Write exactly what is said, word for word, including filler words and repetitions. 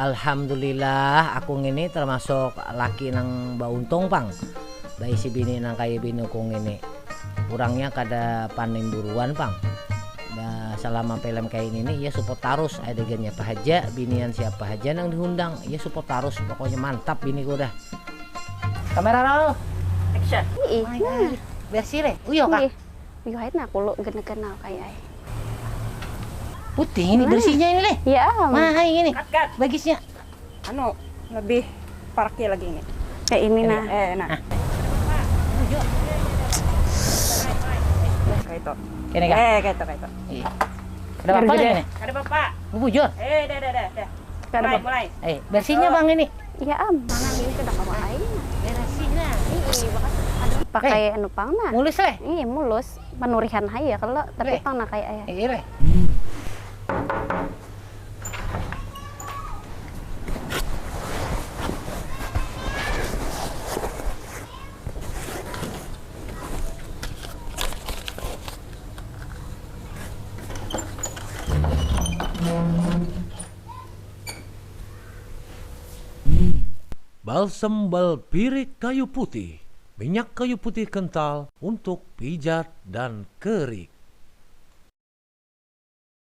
Alhamdulillah, aku ngini termasuk laki nang bauntung pang. Baisi bini nang kaya biniku ngini. Kurangnya kada panim buruan pang. Nah, selama film kayak ini nih, ia support tarus adegannya apa aja, binian siapa aja nang diundang, ia support tarus. Pokoknya mantap biniku dah. Kamera roll. Action. Ih, nah. Bersih leh. Uyo kak. Ih. Uyuh aja nah kulu genep-genep kayak ai. Putih ini bersihnya ini leh. Ya, am. Nah, ini nih. Cut, cut. Bagisnya. Anu, lebih parki lagi ini. Kayak ini nah. Eh, nah. Kayak itu. Ini kak. Eh, kayak itu, kayak itu. Iya. Ada apa lagi nih? Ada bapak. Bujur. Eh, dah, dah, dah, dah. Kada Mulai, apa. mulai. Eh, bersihnya bang ini. Ya, am. Mana ini kada kawa aing. Pakai anu pang nah. Mulus leh. Iya, mulus. Panurihan aja kalau tapi Leh. Pang nah kayak ayah. Iya leh. Balsem balpirik kayu putih, minyak kayu putih kental untuk pijat dan kerik.